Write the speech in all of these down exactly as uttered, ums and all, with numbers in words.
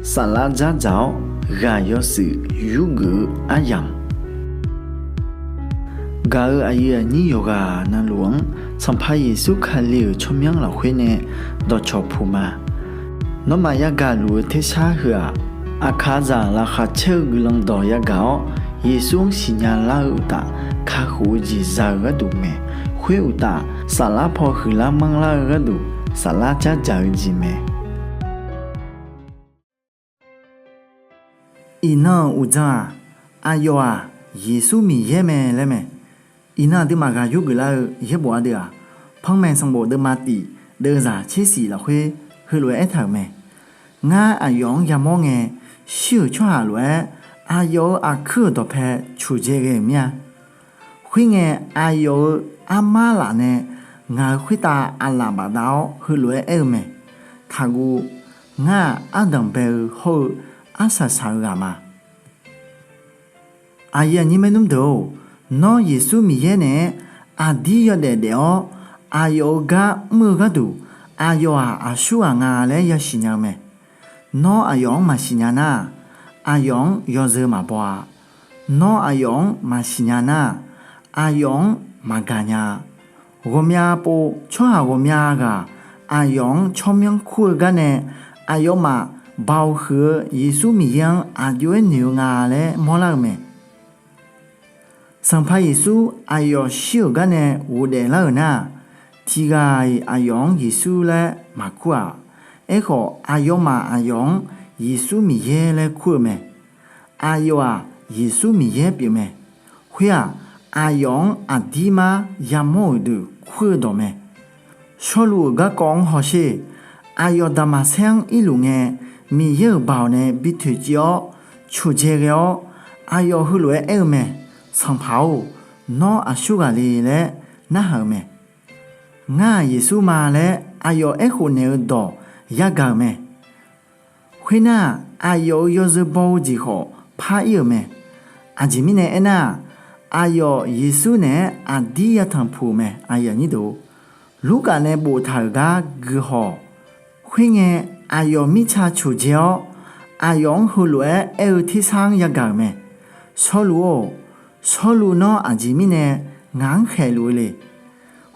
Saflar dzardzaq-awr ghaq yawshuif yurgeuf-eu aryamq, gaq-euq aqyuif aqnyir yawqghaq navluf-anr Sanqpaq Yeqsur Kali-euq tsawrmyanr lafkhoer nae dawqcawq puq ma. Nawmaf yagaq luf-eu tersar heu-aq, aqkaqzaq laqkhaq caer-eu guiqlanq dawq yagaq-awr, Yeqsur-anr siqnya lar-eu uqtaf, kakhof-eu jeq za-eu gharduq mae. Khoer uqtaf, saflar paw huiqlar manrlar-eu gharduq, saflar dzardzaq-eu jeq mae. Iqnan-euq uqdzan-aq, Aqyawf-aq, Yeqsur Miqyaer mae laer mae. Iqnan aqduimaf ghaq yurgeuf lar-eu yaerbof ardeuv-aq, Panmaeq sanqbof deuvma tif deuvzaq tser shif lafkhoer heulof-aer aertaq-euq mae. Ngar aqyawf-anr yamawr ngae, shir-euq tsawrhaq lof-aer aqyawf-euq aqkuir-euq dawqpae coqdzae ghae-euq mir-a. Khoerngae, aqyawf-euq armar laf nae ngaq-euq khoertav aqlaf bafdav-awr heulof-aer aer-eu mae. Taqguv. Ngar-aq, ardanq bae-eu hawr-eu arsaq saq-eu ghaq ma. Aqyuif aqnyir maernmr deuq-or, Nawr, Yeqsur Miqyaer naeq-aer aqdir yawdaef daef-awr, aqyawf-euq gar mr-eu gharduq, aqyawf-aq, aqsurghaq nga laer yasiq nya-eu mae. Nawr, aqyawf-anr maqsiq nya nar-aq, aqyawf-anr yawzeu maqbaw-a. Nawr, aqyawf-anr maqsiq nya nar-aq, aqyawf-anr maqgaq nya-a. Ghawqmya pov tsawrhaq ghawqmya ghaq aqyawf-anr tsawrmyanr kur-eu garnae, aqyawfmaf Baoq huiq-eu Yeqsur Miqyaer-anr aq jov-aer noeq-eu nga laer mawrlar-eu mae. Sanqpaq Yeqsur aqyawf shir-euq garnae ghofdaef lar-euq nar-aq, tiqghaq-iq aqyawf-anr Yeqsur laer maqkur-aq. Aerkhawf, aqyawfmaf aqyawf-anr Yeqsur Miqyaer laer kur-eu mae. Aqyawf-aq, Yeqsur Miqyaer pyeufmae. Khoer-aq, aqyawf-anr aqdirmar yamawr-euq deuq kur-eu dawq mae. Shawrluv-euq garkawv-anr hawsher. Aqyawf Daqmaqsaer-anr irluf ngae, Miqyaer-euq baoq nae bi toeqciv-awr coqdzae ghae-awr, aqyawf heulof-aer aer-eu mae. Sanqpaq-or, nawr aqsurghaq le laer narhaq-eu mae. Ngar-aq Yeqsur ma laer aqyawf aerkhof naeq-eu dawq yagaq-euq mae. Khoernar-aq, aqyawf-euq yawzeu baw-eu jeq khawf par-ir-euq mae. Aqjeq mirnae aernar-aq, aqyawf Yeqsur naeq-aer aqdir yatanq puq-euq mae. Lurkaf nae boftaq-euq gar guihaw-awq. Khoerngae, aqyawf mirtsa coqdzae-awr, aqyawf-anr heulof-aer aer-eu tersar-anr yagaq-euq mae. Shawrluv-or, Shawrluv, nawr aqjeq mirnae ngaq-anr khaeqluf-eu le?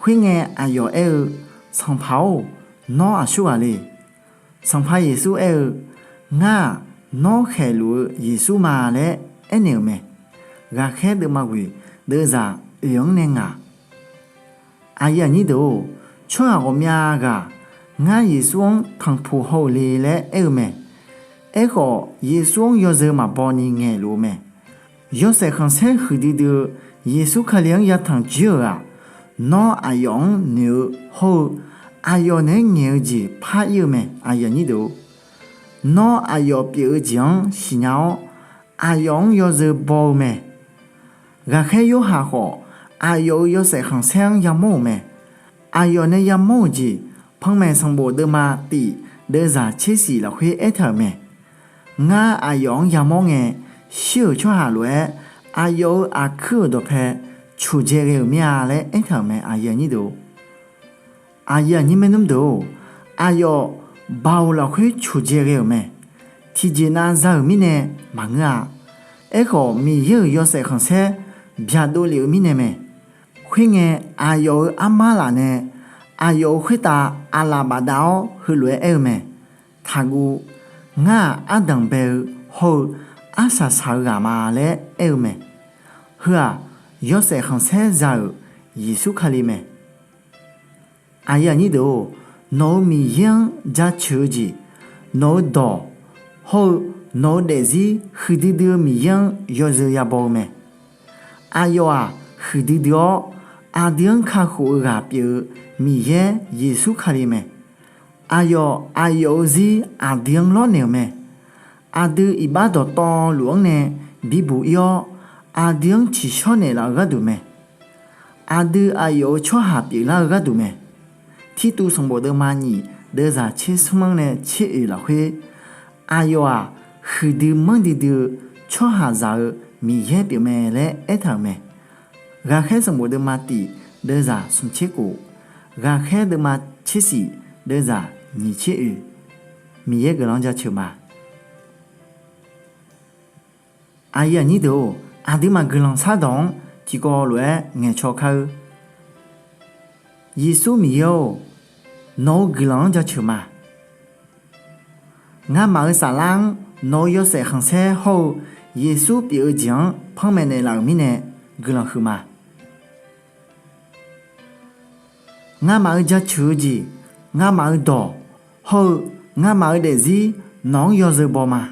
Khoerngae, aqyawf aer-eu, Sanqpaq-or, nawr aqsurghaq le? Sanqpaq Yeqsur aer-eu, Ngar-aq, nawr khaeqluf-eu Yeqsur ma laer aernaeq-euq mae. Ghaqkhaer deuvma ghoeq deuvzaq oeq-anr nae ngaq. Aqyuif aqnyir deuq-or, tsawrhaq ghawqmya ghaq ngar Yeqsur-anr tanqpuq haw-euq le laer aer-eu mae. Aerkhawf, Yeqsur-anr yawzeu maqbaw ni ngaeqluf-eu mae. Yawshaef khanqsaer huiqdui dui-eu Yeqsur Kali-anr yatanq jir-euq-aq, nawr aqyawf-anr noeq-eu hawr-eu, aqyawf naeq-aer ngaeq-eu jeq par-ir-eu mae. Nawr aqyawf pyeuf-eu jeq-anr siqnya-awr, aqyawf-anr yawzeu baw-eu mae. Ghaqkhaer Yorhaq khawf, aqyawf-euq yawshaef khanqsaer-anr yamawr-euq mae. Aqyawf nae yamawr-euq jeq, Panmaeq sanqbof deuvma tif deuvzaq tser shif lafkhoer aertaq-euq mae. Ngar aqyawf-anr yamawr ngae, shir-euq tsawrhaq lof-aer aqyawf-euq aqkuir-euq dawqpae coqdzae ghae-euq mir-a laer aertaq-euq mae. Aqyuif aqnyir maernmr deuq-or, aqyawf baoq lafkhoer coqdzae ghae-euq mae. Tiqjeq nav za-euq mirnae maqngeur-a. Aerkhawf, Miqyaer-euq yawshaef khanqsaer byaqdov lef-eu mirnae mae. Khoerngae, aqyawf-euq armar laf nae aqyawf-euq khoertav aqlaf bafdav-awr heulof-aer aer-eu mae. Taqguv. Ngar-aq, ardanq bae-eu hawr-eu arsaq saq-eu ghaq ma laer aer-eu mae. Heu-aq, yawshaef khanqsaer za-euq Yeqsur Kali mae. Nawq-euq Miqyaer-anr jaceuq-eu jeq, nawq-eu dawq, hawr-eu nawq-eu daefzir huiqdui dui-eu Miqyaer-anr yawzeu yabaw-eu mae. Aqyawf-aq, huiqdui dui-awr aqdui-anr kakhof-eu ghaq pyeuf-eu Miqyaer Yeqsur Kali mae. Aqyawf, aqyawf-euq zir aqdui-anr lawrnaeq-euq mae. Aqdui iqbax dawqtawvluf-anr nae bibuq-ir-awr, aqdui-anr tsiqshawr naeqlaf-eu gharduq mae. Aqdui aqyawf-euq tsawrhaq pyeuflar-eu gharduq mae. Tirtuv sanqbof deuvma nyiq deuvzaq tser smr-anr nae tser oeq lafkhoer, aqyawf-aq, huiqdui manrdui dui-eu tsawrhaqzaq-eu Miqyaer pyeufmae laer aertaq-euq mae. Ghaqkhaer sanqbof deuvma tif deuvzaq smq tser khof, ghaqkhaer deuvma tser shif deuvzaq nyiq tser oeq, Miqyaer guiqlanq-anr jaceuq ma. Aqyuif aqnyir deuq-or, aqduimaf guiqlanq shardawq-anr tiqkawv lof-aer ngaeqcaw kar-eur. Yeqsur Miqyaer-or, nawq-eu guiqlanq-anr jaceuq ma. Ngamaf-eu saflar-anr nawq-eu yawshaef khanqsaer hawr-eu Yeqsur pyeuf-eu jeq-anr panmaeq naeqlaf-euq mirnae guiqlanq huiqma. Ngamaf-eu jaceuq-eu jeq, ngamaf-eu dawq hawr-eu ngamaf-eu daefzir nawq-anr yawzeu baw ma.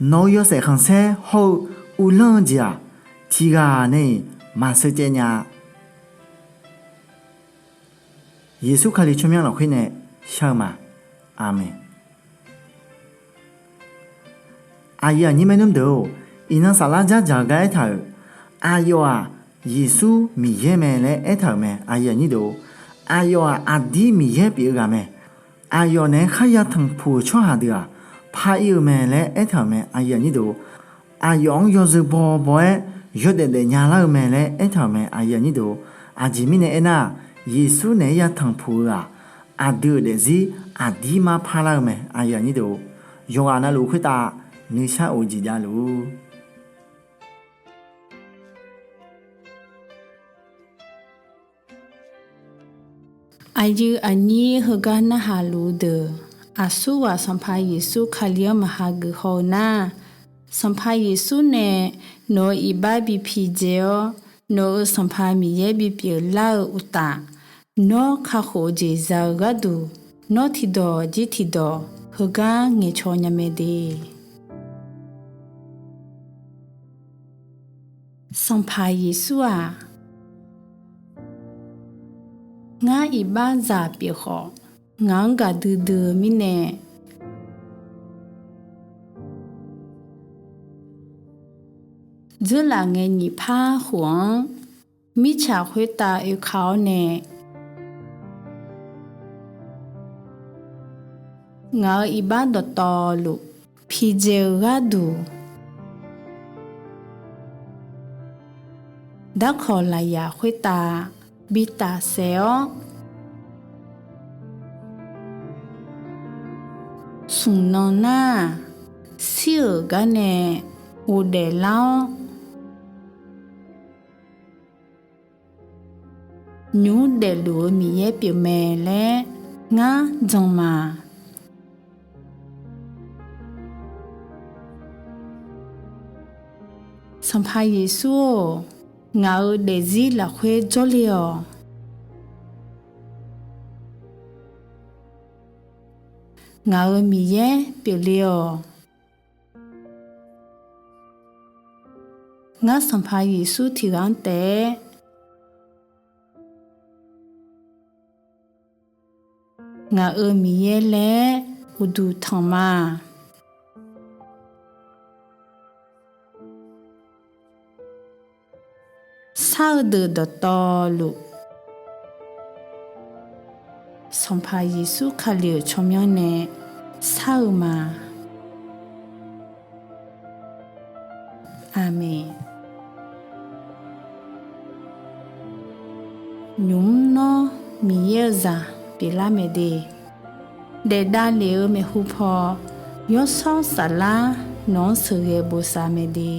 Nawq-eu yawshaef khanqsaer hawr-eu uvlanr-eu jeq-aq, tiqghaq nae-iq maqsheu caev nya-a. Yeqsur Kali tsawrmyanr lafkhoer nae shar-eu ma. Aqmeq. Aqyuif aqnyir maernmr deuq-or, iqnan saflar dzardzaq-eu gar aertaq-euq, aqyawf-aq Yeqsur Miqyaer mae laer aertaq-euq mae. Aqyawf-aq aqdir Miqyaer pyeuf-eu ghaq mae. Aqyawf naeq-aer kharya tanqpuq-euq tsawrhaq deuq-aq, par-ir-eu mae laer aertaq-euq mae. Aqyawf-anr yawzeu baw baw-aer yawdaef daefnya lar-eu mae laer aertaq-euq mae. Aqjeq mirnae aernar-aq, Yeqsur naeq-aer ya tanqpuq-eu-aq, aqdui-euq daefzir aqdirmar parlar-eu mae. Yawqghaq navluf khoertav nuishar of-eu jeq javluf-ur. Aqyuif aqnyir heugar narhaq luf-eu deuq, aqsurghaq Sanqpaq Yeqsur Kali-anr maqha geuf haw-eu nar, Sanqpaq Yeqsur nae nawq-euq iqbax bi pidzae-awr, nawq-euq Sanqpaq Miqyaer bipyeuf lar-eu uqtaf, nawr kakhof-eu jeq za-eu gharduq, nawr tiqdawq jir tiqdawq heugar ngaeqcaw nya mae de. Sanqpaq Yeqsur-aq, ngar iqbaxzaq pyeuf khawf, ngaq-anr gaqdui dui-eu mirnae, dzeurlaf ngae nyiq par khof-anr mirtsaq khoertav oeka-awr nae, ngaq-euq iqbax dawqtawvluf pidzae-eu gharduq, darkawq lafyaq khoertav bi tafsaef-awr, smq nan nar-aq, shir-euq gar nae ghofdaef lar-awr, nymq mr daefluf-eu Miqyaer pyeuf mae laer ngar jan ma. Sanqpaq Yeqsur-or, ngaq-euq daefzir lafkhoer jawrle-awq. Ngaq-euq Miqyaer pyeufle-awq. Ngar Sanqpaq Yeqsur tiqghaq-anr taef-aer ngaq-euq Miqyaer laer uqduq tanq ma. Shar-eu deuq dawqtawvluf, Sanqpaq Yeqsur Kali-euq tsawrmyanr nae shar-eu ma. Aqmeq. Nymq mr nawr Miqyaer-eu zaq pyeuflar mae de, daef davlef-eu maeqhu paw, Yawshawr Saflar nawq-anr sheuqghae bosav mae de.